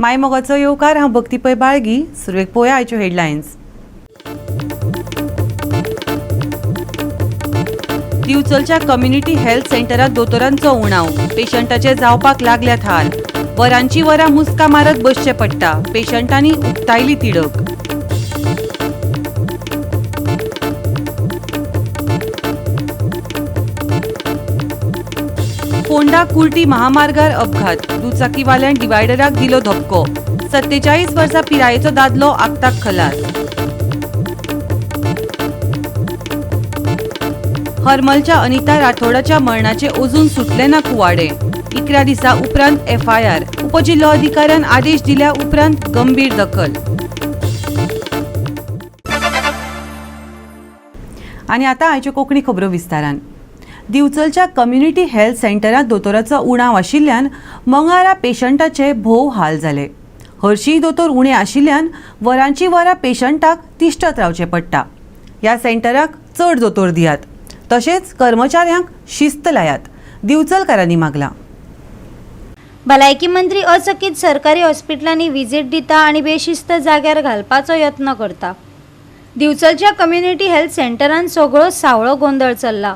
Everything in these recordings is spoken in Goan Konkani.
मायमोगाचो येवकार. हांव भक्ती पै बाळगी. सुरवेक पळोवया आयच्यो हेडलायन्स. दिवचलच्या कम्युनिटी हेल्थ सेंटरात दोतोरांचो उणाव, पेशंटाचे जावपाक लागल्यात हाल. वरांची वरां मुस्का मारत बसचें पडटा. पेशंटांनी उक्तायली तिडक. फोंडा कुर्टी महामार्गार अपघात. दुचाकीवाल्यान डिवायडराक दिलो धपको. 47 वर्सां पिरायेचो दादलो आक्ताक खलास. हरमलच्या अनिता राठोडाच्या मरणाचे अजून सुटले ना कुवाडे. 11 दिसा उपरांत एफआयआर. उपजिल्होधिकाऱ्यान आदेश दिल्या उपरांत गंभीर दखल. आनी आतां आयच्यो कोंकणी खबरो विस्तारान. दिवचलच्या कम्युनिटी हेल्थ सेंटरांत दोतोराचो उणाव आशिल्ल्यान मंगळारा पेशंटाचे भोव हाल जाले. हरशींय दोतोर उणे आशिल्ल्यान वरांची वरां पेशंटाक तिश्टत रावचें पडटा. ह्या सेंटराक चड दोतोर दियात, तशेंच कर्मचाऱ्यांक शिस्त लायात, दिवचलकारांनी मागलां. भलायकी मंत्री अचकीत सरकारी हॉस्पिटलांनी व्हिजीट दिता आनी बेशिस्त जाग्यार घालपाचो यत्न करता. दिवचलच्या कम्युनिटी हेल्थ सेंटरान सगळो सावळो गोंदळ चल्ला.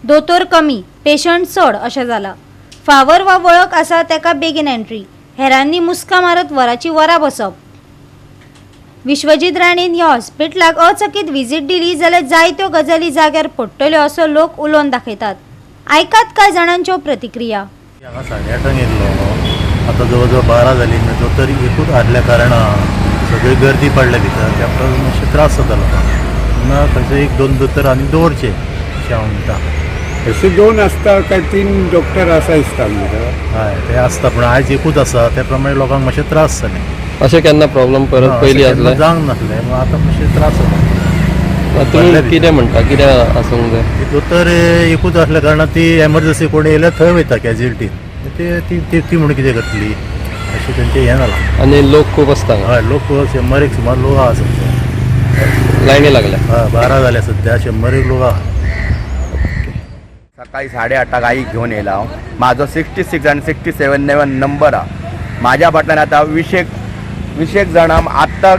दोतोर कमी, पेशंट चड अशें जालां. फावर वा वळख आसा तेका बेगीन एंट्री, हेरांनी मुस्का मारत वराची वरां बसप. विश्वजीत राणेन ह्या हॉस्पिटलाक अचकीत व्हिजीट दिली जाल्यार जायत्यो गजाली जाग्यार पडटल्यो असो लोक उलोवन दाखयतात. आयकात कांय जाणांच्यो प्रतिक्रिया. हांगा 8:30 येयल्लो, आतां जवळ जवळ 12 जाली. म्हणजे दोतोर एकूच आसल्या कारणान सगळी गर्दी पडल्या भितर. त्या प्रमाण मातशे त्रास जाता लोकांक. म्हणून थंयसर एक दोन दोतोर आनी दवरचे अशें हांव म्हणटा. अशे दोन आसता काय तीन डॉक्टर आसा दिसता म्हाका. हय, ते आसता, पूण आयज एकूच आसा. त्या प्रमाणे लोकांक मातशे त्रास जाले. अशें केन्ना प्रॉब्लम परत पयलीं अशें केन्ना आसले? जावंक नासलें, पूण आतां मातशे त्रास जाता. तुमी कितें म्हणटा, कितें आसूंक जाय? ती दोतोर एकूच आसल्या कारणान ती एमरजन्सी कोण येयल्यार थंय वयता कॅज्युलिटीन. ते ती ती ती म्हणून कितें करतली अशें तेंचें हें जालां. आनी लोक खूब आसता हांगा. हय, लोक 100 सुमार लोक आसा सद्या. लायनी लागल्या. हय, 12 जाल्या सद्या, 100 लोक आहा. सकाळी 8:30 आईक घेवन येयला हांव. म्हाजो 66 आनी 67 9 नंबर आहा. म्हाज्या फाटल्यान आतां विशेक जाणां आत्तां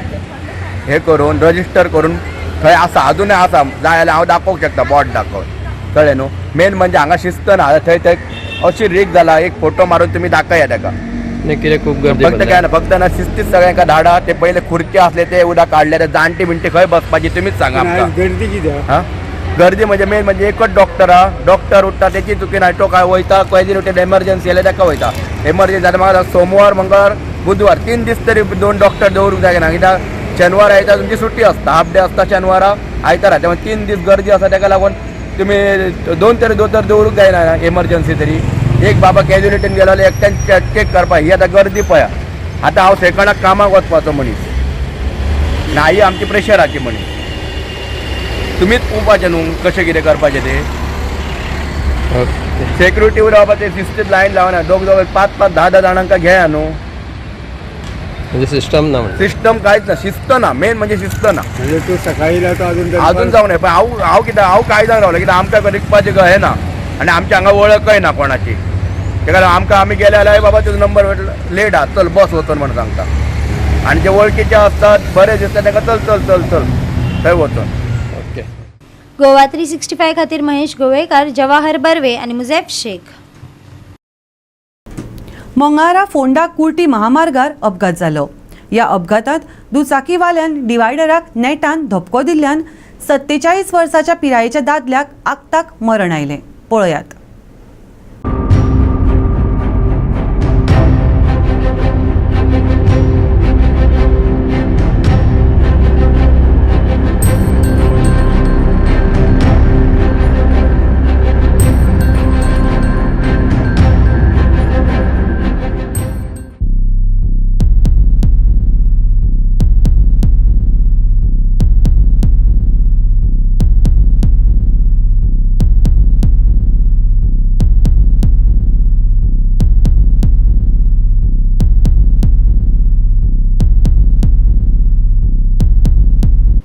हे करून रजिस्टर करून थंय आसा, अजूनय आसा. जाय जाल्यार हांव दाखोवंक शकता, बोट दाखोवन. कळ्ळें न्हू? मेन म्हणजे हांगा शिस्त ना. थंय थंय अशी रीक जाला, एक फोटो मारून तुमी दाखया ताका. न्ही, कितें खूब गर्दी फक्त पडल्या. काय ना, फक्त ना शिस्तीत सगळ्यांका धाडा. ते पयले खुर्ची असले ते उदक काडले. ते जाणटी बिणटी खंय बसपाची तुमीच सांगा पूण आमकां. आयज गर्दी कित्याक? हा, गर्दी म्हणजे मेन म्हणजे एकच डॉक्टर हा. डॉक्टर उठता त्याची चुकी नाही. तो काय वयता कॅज्युलिटी एमर्जन्सी जाल्यार ताका वयता. एमर्जन्सी जाल्यार म्हाका सोमवार, मंगळवार, बुधवार 3 दीस तरी दोन डॉक्टर दवरूंक जाय ना. कित्याक शेनवार आयतार तुमची सुट्टी आसता, हाफ डे आसता शेनवारा आयतारा. तेन्ना 3 दीस गर्दी आसा. ताका लागून तुमी दोन तरी दोतोर दवरूंक जायना एमर्जन्सी तरी. एक बाबा कॅज्युलिटीन गेलो जाल्यार एकट्यान चॅक करपाक. ही आतां गर्दी पळया. आतां हांव सेकंडाक कामाक वचपाचो मनीस आनी आई आमची प्रेशराची मनीस. तुमीच पळोवपाचें न्हू कशें कितें करपाचें तें. ओके. सेक्युरिटी बाबा ते शिस्तीत लायन लावना. दोग दोग, पांच पांच, धा धा जाणांका घेया न्हू. म्हणजे सिस्टम ना म्हणजे. सिस्टम कांयच ना, शिस्त ना, मेन म्हणजे शिस्त ना. म्हणजे तूं सकाळी येयला तो अजून अजून जावं नये. पण हांव हांव कितें, हांव कांय जावन रावलें कित्याक आमकां रिकपाचें हें ना आनी आमच्या हांगा वळखय ना कोणाची. तेका लागून आमकां आमी गेले जाल्यार बाबा तुजो नंबर लेट आहा, चल बस वचून म्हणून सांगता. आनी जे वळखीचे आसतात बरे दिसता तांकां चल चल चल चल थंय वचून. ओके. गोवा 365 खातीर महेश गोवेकार, जवाहर बर्वे आनी मुझेफ शेख. मंगळारा फोंडा कुर्टी महामार्गार अपघात जालो. ह्या अपघातांत दुचाकीवाल्यान डिवायडराक नेटान धपको दिल्ल्यान 47 वर्साच्या पिरायेच्या दादल्याक आक्ताक मरण आयलें. पळयात.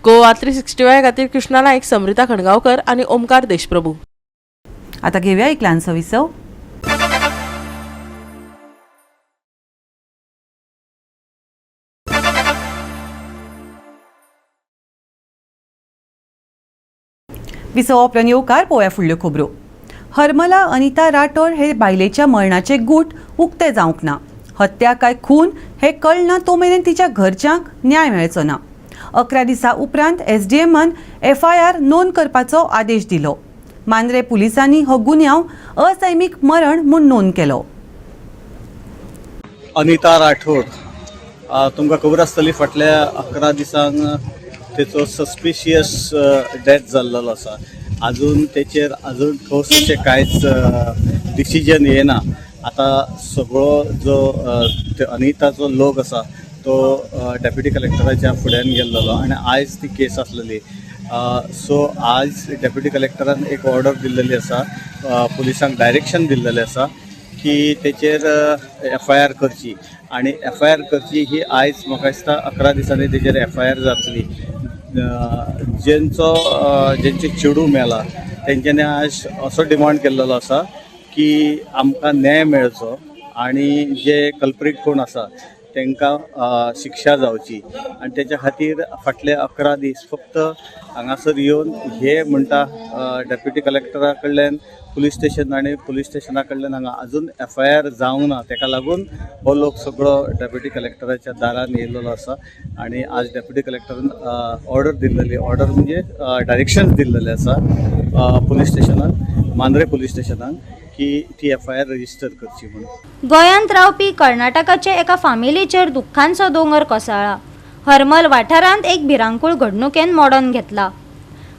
गोवा 365 खातीर कृष्णा नाईक, समृता खणगांवकर आनी ओमकार देशप्रभू. आता घेवया एक ल्हानसो विसव. विसवा उपरांत येवकार. पळोवया फुडल्यो खबरो. हरमला अनिता राठोड हे बायलेच्या मरणाचें गूट उक्तें जावंक ना. हत्या काय खून हें कळना तो मेरेन तिच्या घरच्यांक न्याय मेळचो ना. 11 दिसां उपरांत एसडीएमान एफआयआर नोंद करपाचो आदेश दिलो. मांद्रे पुलिसांनी हो गुन्यांव असैमीक मरण म्हूण नोंद केलो. अनिता राठोड, तुमकां खबर आसतली, फाटल्या 11 दिसांक तेचो सस्पिशियस डेथ जाल्लो आसा. आजून तेचेर अजून ठोस अशें कांयच डिसिजन येना. आतां सगळो जो अनिताचो लोक आसा तो डेप्युटी कलेक्टराच्या फुड्यान गेल्लो आनी आयज ती केस आसलेली. सो आज डेप्युटी कलेक्टरान एक ऑर्डर दिल्लेली आसा, पुलिसांक डायरेक्शन दिल्लेलें आसा की तेचेर एफआयआर करची आनी एफआयआर करची. ही आयज म्हाका दिसता 11 दिसांनी तेचेर एफआयआर जातली. जेंचो जेंचे चेडूं मेला तेंच्यांनी आज असो डिमांड केल्लो आसा की आमकां न्याय मेळचो आनी जे कल्प्रीट कोण आसा तांकां शिक्षा जावची. आनी तेच्या खातीर फाटले 11 दीस फक्त हांगासर येवन हे म्हणटा डेप्युटी कलेक्टरा कडल्यान पुलीस स्टेशन आनी पुलीस स्टेशना कडल्यान हांगा अजून एफआयआर जावंक ना. तेका लागून हो लोक सगळो डेप्युटी कलेक्टराच्या दारान येयलेलो आसा आनी आज डेप्युटी कलेक्टरान ऑर्डर दिल्लेली, ऑर्डर म्हणजे डायरेक्शन्स दिल्लेले आसा पुलीस स्टेशनान, मांद्रे पुलीस स्टेशनान की ती एफआयआर रजिस्टर करची म्हणून. गोंयांत रावपी कर्नाटकाचे एका फामिलीचेर दुख्खांचो दोंगर कोसळ्ळा. हरमल वाठारांत एक भिरांकूळ घडणुकेन मोडण घेतला.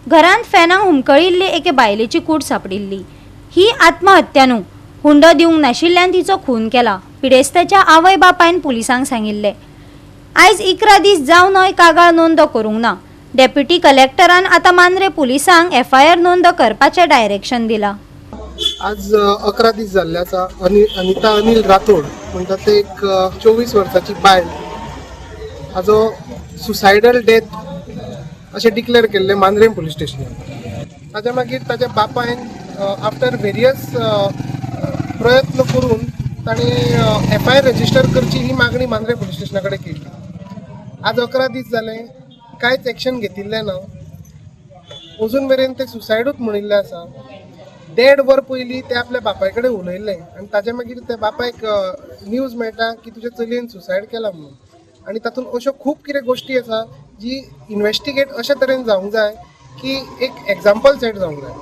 घरांत फॅनाक हुमकळिल्ली एके बायलेची कूड सांपडिल्ली. ही आत्महत्या न्हू, हुंडो दिवंक नाशिल्ल्यान तिचो खून केला, पिडेस्ताच्या आवय बापायन पुलिसांक सांगिल्लें. आयज 11 दीस जावनय कागाळ नोंद करूंक ना. डेप्युटी कलेक्टरान आतां मांद्रे पुलिसांक एफआयआर नोंद करपाचें डायरेक्शन दिलां. आज 11 दीस जाल्ले आसा. अनिता अनिल राठोड म्हणटा ते एक 24 वर्साची बायल, हाजो सुसायडल डेथ अशें डिक्लेअर केल्लें मांद्रेम पुलीस स्टेशनार. ताच्या मागीर ताच्या बापायन आफ्टर वेरियस प्रयत्न करून ताणें एफआयआर रजिस्टर करची ही मागणी मांद्रे पुलीस स्टेशना कडेन केली. आज 11 दीस जाले, कांयच एक्शन घेतिल्लें ना. अजून मेरेन ते सुसायडूच म्हणिल्लें आसा. देड वर पयलीं ते आपल्या बापाय कडेन उलयल्ले आनी ताच्या मागीर त्या बापायक न्यूज मेळटा की तुज्या चलयेन सुसायड केला म्हणून. आनी तातूंत अश्यो खूब कितें गोश्टी आसा जी इन्वेस्टिगेट अशे तरेन जावंक जाय की एक एग्जाम्पल सेट जावंक जाय.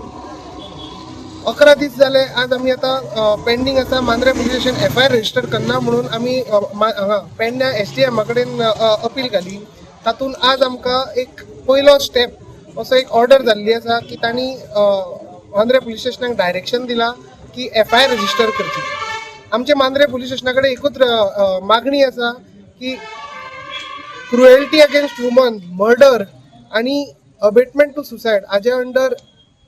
11 दीस जाले, आज आमी आतां पेंडींग आसा. Mandrem police station FIR register करना म्हणून आमी हांगा पेडण्या एसडीएमा कडेन अपील घाली. तातूंत आज आमकां एक पयलो स्टेप असो एक ऑर्डर जाल्ली आसा की तांणी मांद्रे पुलीस स्टेशनाक डायरेक्शन दिलां की एफआयआर रजिस्टर करची. आमचे मांद्रे पुलीस स्टेशना कडेन एकूच मागणी आसा की क्रुएल्टी अगेन्स्ट वुमन, मर्डर आनी अबेटमेंट टू सुसायड हाजे अंडर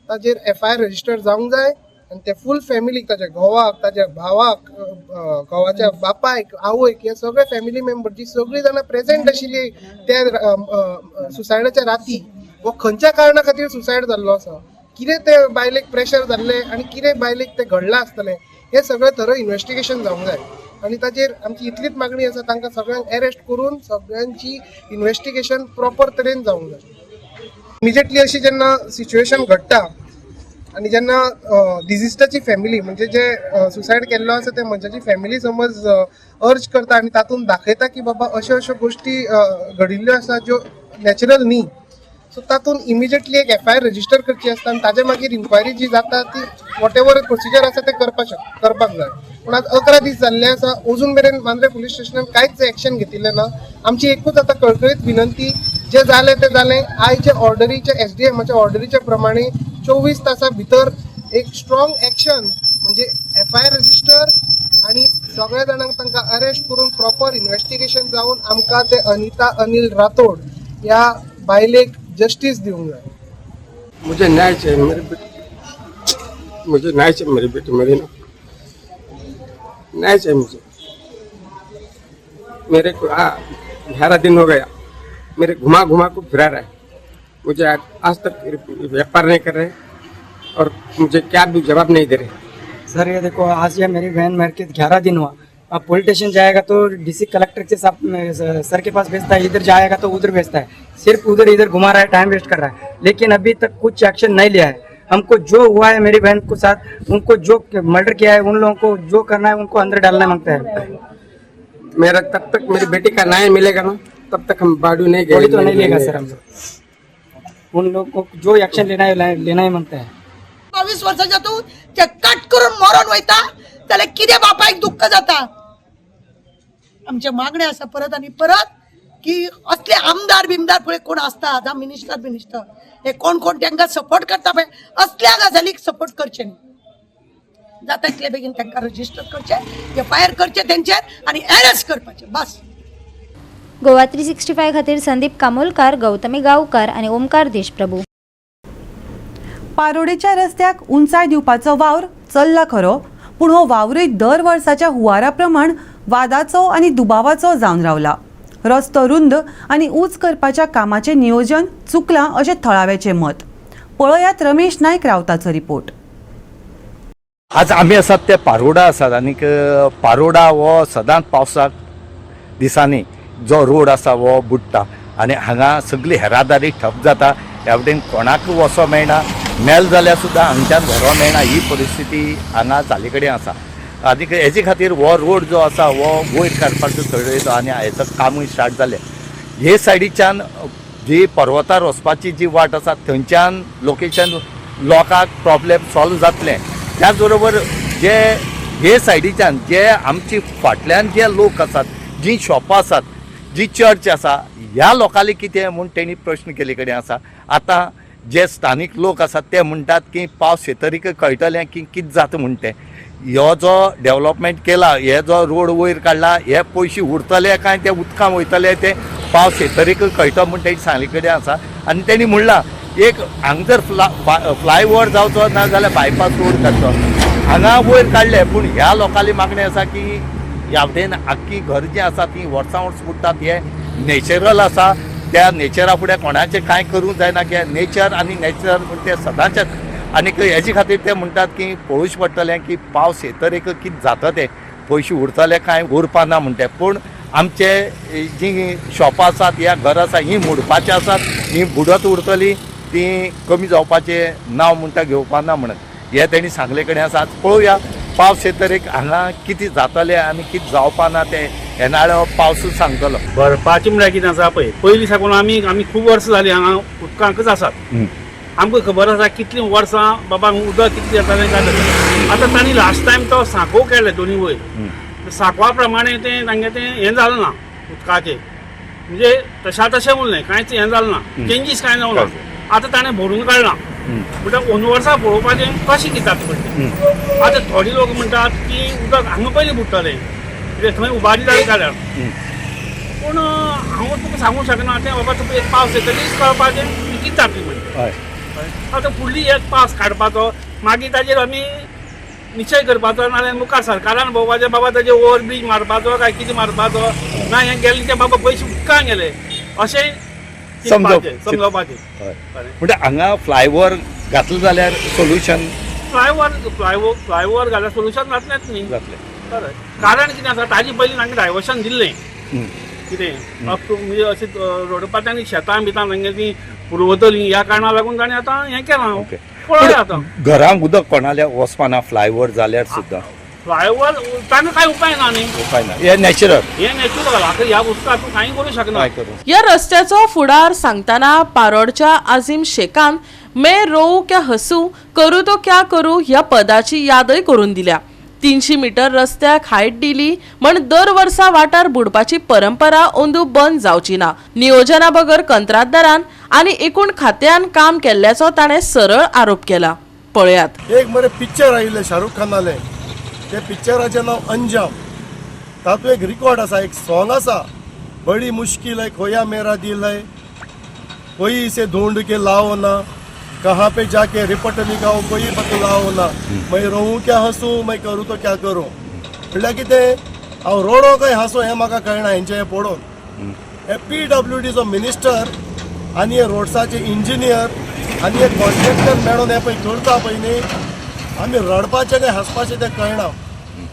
ताजेर एफआयआर रजिस्टर जावंक जाय आनी ते फूल फॅमिलीक, ताच्या घोवाक, ताच्या भावाक, घोवाच्या बापायक, आवयक, हे सगळे फॅमिली मेंबर जी सगळीं जाणां प्रेझेंट आशिल्ली त्या सुसायडाच्या राती, वो खंयच्या कारणा खातीर सुसायड जाल्लो आसा, कितें ते बायलेक प्रेशर जाल्लें आनी कितें बायलेक तें घडलां आसतलें, हें सगळें थरो इन्वेस्टिगेशन जावंक जाय. आनी ताजेर आमची इतलीच मागणी आसा, तांकां सगळ्यांक अरेस्ट करून सगळ्यांची इन्वेस्टिगेशन प्रॉपर तरेन जावंक जाय. इमिजिएटली अशी जेन्ना सिच्युएशन घडटा आनी जेन्ना डिसिस्टाची फॅमिली, म्हणजे जे सुसायड केल्लो आसा त्या मनशाची फॅमिली समज अर्ज करता आनी तातूंत दाखयता की बाबा अश्यो अश्यो गोश्टी घडिल्ल्यो आसा ज्यो नॅचरल न्ही, सो तातूंत इमिजिएटली एक एफआयआर रजिस्टर करची आसता आनी ताजे मागीर इन्क्वायरी जी जाता ती what ever procedure आसा ते करपाक जाय. पूण आज 11 दीस जाल्ले आसा, अजून मेरेन मांद्रे पुलीस स्टेशनान कांयच एक्शन घेतिल्लें ना. आमची एकूच आतां कळकळीत विनंती, जें जालें तें जालें, आयचे ऑर्डरीचे, एसडीएमाच्या ऑर्डरीच्या प्रमाणे 24 तासां भितर एक स्ट्रॉंग एक्शन, म्हणजे एफआयआर रजिस्टर आनी सगळ्या जाणांक तांकां अरेस्ट करून प्रॉपर इन्वेस्टिगेशन जावन आमकां ते अनिता अनिल राठोड ह्या बायलेक जस्टीस दिवंक जाय. मुझे न्याय चाहिए मेरे बेटे, मुझे न्याय चाहिए. मेरी बेटी मरी ना, न्याय चाहिए मुझे. मेरे को 11 दिन हो गया, मेरे घुमा घुमा को फिरा रहा है. मुझे आज आज तक व्यापार नहीं कर रहे और मुझे क्या भी जवाब नहीं दे रहे. सर, ये देखो, आज ये मेरी बहन मर के 11 दिन हुआ. अब पुलिस स्टेशन जाएगा तो डीसी कलेक्टर के साथ सर के पास भेजता है, इधर जाएगा तो उधर भेजता है, सिर्फ उधर इधर घुमा रहा है, टाइम वेस्ट कर रहा है। लेकिन अभी तक कुछ एक्शन नहीं लिया है। हमको जो हुआ है मेरी बहन को साथ, उनको जो मर्डर किया है उन लोगों को जो करना है उनको अंदर डालना मांगता है। मेरा तब तक मेरी बेटी का न्याय मिलेगा ना तब तक हम बाडू नहीं गए। गोली तो नहीं लेगा सर, हम लोग उन लोगों को जो एक्शन लेना है लेना ही मांगता है। 22 वर्साच्या तूं ते कट करून मरोन वयता जाल्यार कितें बापायक दुख्ख जाता। आमचे मागणें आसा परत आनी परत की असले आमदार बिमदार पळय कोण आसता जावं मिनिस्टर बिनिस्टर हे कोण कोण तांकां सपोर्ट करता पळय असल्या गजालीक सपोर्ट करचे न्ही, जाता तितले बेगीन तांकां रजिस्टर करचें, एफ I R करचें तेंचेर आनी एरेस्ट करपाचें बस। गोवा 365 खातीर संदीप कामोलकार, गौतमी गांवकार आनी ओमकार देशप्रभू। पारोडेच्या रस्त्याक उंचाय दिवपाचो वावर चल्ला खरो, पूण हो वावरूय दर वर्साच्या हुवारा प्रमाण वादाचो आनी दुबावाचो जावन रावला। रस्तो रुंद आनी ऊंच करपाच्या कामाचें नियोजन चुकलां अशें थळाव्याचें मत। पळयात रमेश नायक रावताचो रिपोर्ट। आज आमी आसात ते पारोडा आसात आनीक पारोडा हो सदांच पावसाक दिसांनी जो रोड आसा हो बुडटा आनी हांगा सगळी येरादारी ठप जाता। ह्या वटेन कोणाक वचो मेळना, मेल जाल्यार सुद्दां हांगच्यान व्हरो मेळना, ही परिस्थिती हांगा जाल्ले कडेन आसा। आनीक हेजे खातीर हो रोड जो आसा हो वयर काडपाचो चळवळीचो आनी हेचो कामूय स्टार्ट जालें। हे सायडीच्यान जी पर्वतार वचपाची जी वाट आसा थंयच्यान लोकेशन लोकांक प्रॉब्लेम सॉल्व जातलें। त्याच बरोबर जे हे सायडीच्यान जे आमची फाटल्यान जे लोक आसात, जी शॉपां आसात, जी चर्च आसा, ह्या लोकांनी कितें म्हूण तेणी प्रश्न केल्ले कडेन आसा। आतां जे स्थानीक लोक आसात ते म्हणटात की पावस येतरीक कळटलें की कितें जाता म्हूण तें। ह्यो जो डेवलपमेंट केला, हे जो रोड वयर काडला, हे पयशे उरतले काय ते उदकान वयतले ते पावस येतरीक कळटलो म्हूण तेणी सांगले कडेन आसा। आनी तेणी म्हणलां एक हांगा जर फ्लायओवर जावचो ना जाल्यार बायपास रोड काडचो, हांगा वयर काडले पूण ह्या लोकांली मागणी आसा की ह्या वटेन आख्खी घर जी आसा ती वर्सां वर्स बुडटात, हे नॅचरल आसा, त्या नेचरा फुडें कोणाचें कांय करूंक जायना, की नेचर आनी नॅचर म्हण तें सदांचेच। आनीक हेजे खातीर ते म्हणटात की पळोवचें पडटलें की पावस येतरीक कितें जाता तें, पयशे उरतले कांय उरपा ना म्हणटे। पूण आमचे जीं शॉपां आसात ह्या घरां आसा हीं मोडपाचीं आसात, हीं बुडत उरतलीं, ती कमी जावपाचें नांव म्हणटा घेवपा ना म्हणत हें तेणी सांगले कडेन आसा। आज पळोवया पावस येतरीक हांगा कितें जातलें आनी कितें जावपा ना तें येणारो पावसूच सांगतलो। भरपाचें म्हळ्यार कितें आसा पळय, पयलीं साकून आमी आमी खूब वर्सां जालीं हांगा उदकांकच आसात। आमकां खबर आसा कितलीं वर्सां बाबा उदक कितलें जातालें काय जातालें। आतां तांणी लास्ट टायम तो सांकव केले दोनी वयर, सांकवा प्रमाणे तें तांगें तें हें जालें ना, उदकाचें म्हणजे तशा तशें उरलें, कांयच हें जालें ना, चेंजीस कांय जावं ना। आतां ताणें भरून काडलां म्हणटा अंदू वर्सा पळोवपाचें कशें कितें जाता म्हणटा। आतां थोडे लोक म्हणटात की उदक हांगा पयलीं बुडटलें कित्याक थंय उबारी जाली काडल्यार, पूण हांव तुका सांगूंक शकना तें बाबा तुका एक पावस येतलीच कळपाचें कितें जातलें म्हणटा। आतां फुडली एक पावस काडपाचो, मागीर ताजेर आमी निश्चय करपाचो, नाजाल्यार मुखार सरकारान पळोवपाचें बाबा ताजेर ओवर ब्रीज मारपाचो काय कितें मारपाचो ना, हें गेलें तें बाबा पयशे उदकान गेले अशें समजावपाचें। म्हणजे हांगा फ्लायओवर घातलो जाल्यार सोल्युशन, फ्लायओवर घाल्यार सोल्युशन जातलेंच न्ही, जातलें। कारण कितें आसा ताजे पयलीं तांकां डायवर्शन दिल्लें कितें अप टू म्हणजे अशें रोडपाचें आनी शेतां बितां तांगे तीं पुरवतलीं ह्या कारणाक लागून ताणें आतां हें केलां। पळोवया आतां घरांक उदक कोणाल्या वचपाना फ्लायओवर जाल्यार सुद्दां, फ्लायओवर तांकां कांय उपाय ना न्ही, उपाय ना, हें नॅचरल, हें नॅचरल आतां ह्या उदकाक तूं कांय करूं शकना। ह्या रस्त्याचो फुडार सांगतना पारोडच्या आझीम शेखान मैं रोवू क्या हसू करू तो क्या करू ह्या पदाची यादय करून दिल्या। 300 मीटर रस्त्याक हायट दिली म्हण दर वर्सा वाठार बुडपाची परंपरा अंदू बंद जावची ना। नियोजना बगर कंत्राटदारान आनी एकूण खात्यान काम केल्ल्याचो ताणें सरळ आरोप केला। पळयात एक मरे पिक्चर आयिल्लें शाहरुख खानालें, ते पिक्चराचें नांव अंजाम। तातूंत एक रिकॉर्ड आसा, एक सॉंग आसा, बडी मुश्किल है खोया मेरा दिल है, कोई इसे ढूंढ के लाओ ना, कहाँ पे जाके रिपोर्ट लिखाओ कोई बतलाओ ना, मैं रोवूं क्या हसूं मैं करूँ तो क्या करूँ। म्हणल्यार कितें हांव रोडो काय हांसो हें म्हाका कळना हेंचें हें पळोवन। हे पीडब्ल्यूडीचो मिनिस्टर आनी हे रोड्साचे इंजिनियर आनी हे कॉन्ट्रॅक्टर मेळोन हें पळय करता पळय न्ही, आमी रडपाचें काय हांसपाचें तें कळना।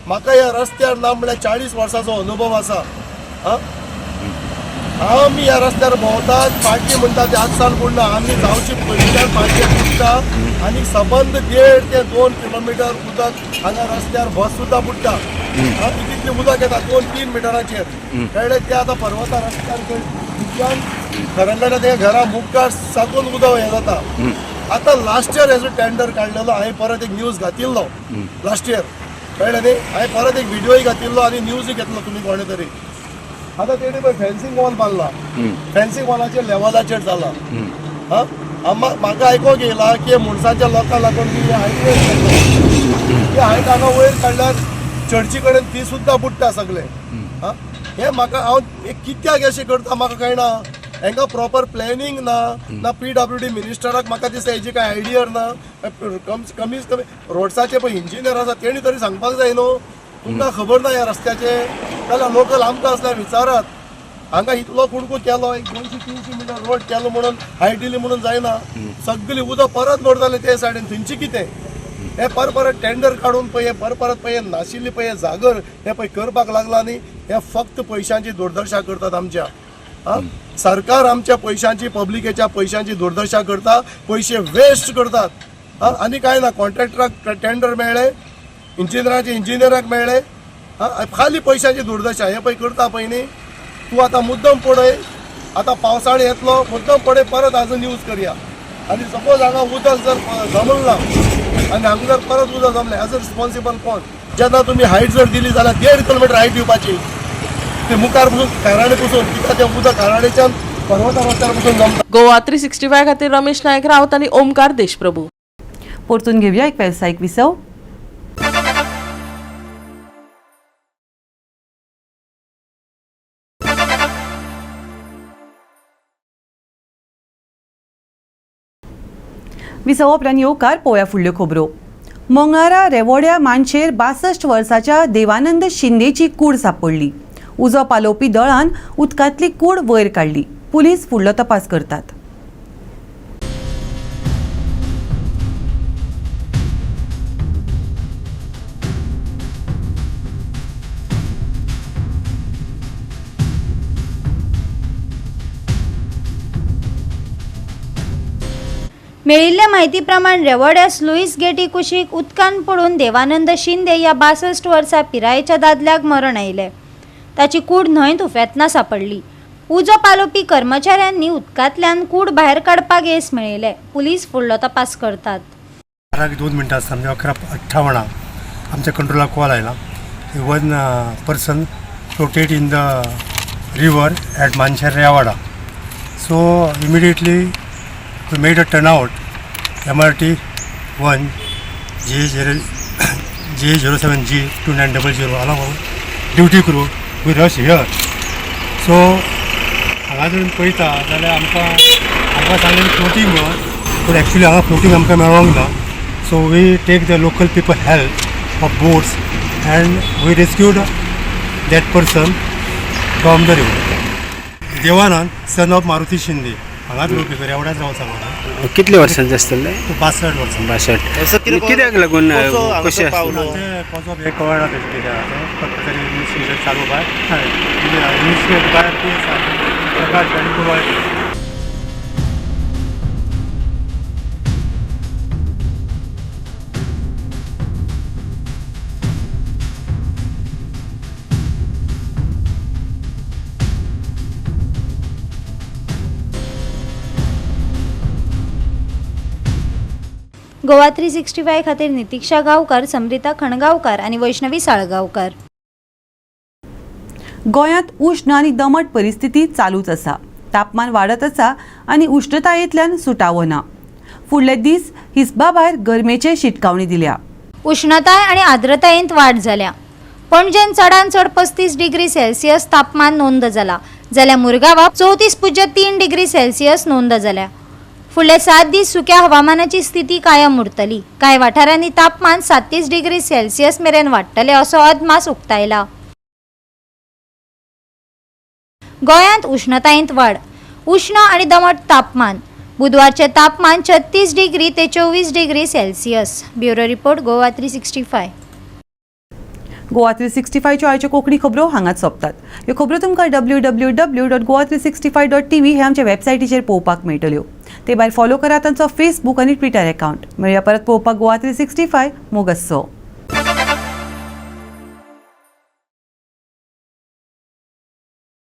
म्हाका ह्या रस्त्यार ना म्हळ्यार 40 वर्सांचो अनुभव आसा. आमी ह्या रस्त्यार भोंवतात, पाडली म्हणटा ते आज साल बुडना, आमी जावची पयलींच्यान पाडली बुडटा आनी सबंद 1.5 ते 2 किलोमिटर उदक हांगा रस्त्यार बस सुद्दां बुडटा. तितलें उदक येता 2-3 मिटराचेर. कळ्ळें? ते आतां पर्वता रस्त्यार इतल्यान खरडलेल्या ते घरा मुखार साकून उदक हें जाता. आतां लास्ट इयर हेजो टेंडर काडलेलो, हांवें परत एक न्यूज घातिल्लो लास्ट इयर, कळ्ळें न्ही? हांवें परत एक व्हिडियोय घातिल्लो आनी न्यूजूय घेतलो तुमी कोणे तरी. आतां तेणी पळय फेन्सिंग वॉल बांदला, फेन्सिंग वॉलाचेर लेवलाचेर जाला. म्हाका आयकोंक येयला की मुणसाच्या लोकांक लागून की हायट वयर काडल्या, ती हायट हांगा वयर काडल्यार चर्ची कडेन ती सुद्दां बुडटा सगळें. हें म्हाका हांव कित्याक अशें करता म्हाका कळना. हांकां प्रॉपर प्लॅनिंग ना, ना PWD मिनिस्टराक म्हाका दिसता हेजी कांय आयडिया ना. कमीत कमी रोड्साचे पळय इंजिनियर आसा तेणी तरी सांगपाक जाय न्हू, तुमकां खबर ना ह्या रस्त्याचे, जाल्यार लोकल आमकां आसल्यार विचारात. हांगा इतलो कुणकू केलो, एक 200-300 मिटर रोड केलो म्हणून हायट दिली म्हणून जायना, सगळी उदक परत भरताले ते सायडीन. थंयची कितें हे पर परत टेंडर काडून पळय, पर परत पळय नाशिल्ली पळय जागर हे पळय करपाक लागला न्ही. हे फक्त पयशांची दुर्दशा करतात आमच्या. सरकार आमच्या पयशांची, पब्लिकेच्या पयशांची दुर्दशा करता, पयशे वेस्ट करतात. आनी कांय ना, कॉन्ट्रॅक्टराक टेंडर मेळ्ळे, इंजिनियराचे इंजिनियराक मेळ्ळे, खाली पयशांची दुर्दशा हे पळय करता पळय न्ही. तूं आतां मुद्दम पळय, आतां पावसाळ येतलो, मुद्दम पळय परत हाजो न्यूज करया. आनी सपोज हांगा उदक जर जमला आनी हांगा जर परत उदक जमलें, एज अ रिस्पॉन्सिबल कोण? जेन्ना तुमी हायट जर दिली जाल्यार 1.5 किलोमिटर हायट दिवपाची, ते मुखार पसून काराणे पसून कित्याक तें उदक काराणेच्यान पर्वता रस्त्यार पसून जमता. गोवा 365 खातीर रमेश नायक रावत आनी ओमकार देशप्रभू. परतून घेवया एक वेवसायीक विसव. विसवा उपरांत येवकार पळोवया फुडल्यो खबरो. मंगळारा रेवोड्या मानशेर 62 वर्साच्या देवानंद शिंदेची कूड सापडली. उजो पालोवपी दळान उदकांतली कूड वयर काडली. पुलीस फुडलो तपास करतात. मेळिल्ले म्हायती प्रमाण रेवोड्या स्लुईस गेटी कुशीक उदकान पडून देवानंद शिंदे ह्या 62 वर्सां पिरायेच्या दादल्याक मरण आयलें. ताची कूड न्हंयत उफेतना सापडली. उजो पालोवपी कर्मचाऱ्यांनी उदकांतल्यान कूड भायर काडपाक येस मेळयलें. पुलीस फुडलो तपास करतात. 12:02 आसता, म्हणजे 11:58 आमच्या कंट्रोलाक कॉल आयला. One person floated in the river at Mansher Revada. So immediately we made a turnout, MRT 1 J07 G 2900 along with duty crew, we rush here. So हांगा जर पळयता जाल्यार आमकां हांगा सांगलें फ्लोटींग म्हणून, पूण एक्चुली हांगा फ्लोटींग आमकां मेळोंक ना. So we take the local people help of boats and we rescued that person from the river. Devanand son of Maruti Shinde हांगाच रावपी, रेवड्याच रावता सांगता. कितले वर्सांचे आसतले? 62 वर्सां. 62. कित्याक लागून कशें आसता? कॉज ऑफ हें कळना तेजें कितें आसा तें, फक्त तरी इन्वेस्टिगेशन चालू बाय इन्वेस्टिगेट बाय PSI Prakash आनी गोवा. गोवा 365 खातीर नितीक्षा गांवकार, समृता खणगांवकार आनी वैष्णवी साळगांवकार. गोंयांत उश्ण आनी दमट परिस्थिती चालूच आसा. तापमान वाडत आसा आनी उश्णतायेंतल्यान सुटावो ना. फुडले दीस हिसबा भायर गरमेचे शिटकावणी दिल्या. उश्णताय आनी आर्द्रतायेंत वाड जाल्या. पणजेन चडांत चड 35 डिग्री सेल्सियस तापमान नोंद जाला, जाल्यार मुरगांवां 34.3 डिग्री सेल्सियस नोंद जाल्या. फुडले 7 दीस सुक्या हवामानाची स्थिती कायम उरतली. कांय वाठारांनी तापमान 37 डिग्री सेल्सियस मेरेन वाडटलें असो अदमास उक्तायला. गोंयांत उश्णतायेंत वाड, उश्ण आनी दमट तापमान. बुधवारचें तापमान 36 डिग्री ते 24 degree Celsius. Bureau report, Goa 365. Goa 365च्यो आयच्यो कोंकणी खबरो हांगाच सोंपतात. ह्यो खबरो तुमकां www.goa365.tv हे आमच्या वेबसायटीचेर पळोवपाक मेळटल्यो. ते भायर फॉलो करात तांचो फेसबूक आनी ट्विटर एकावंट. मेळया परत पळोवपाक गोवा 365. मोग आसचो.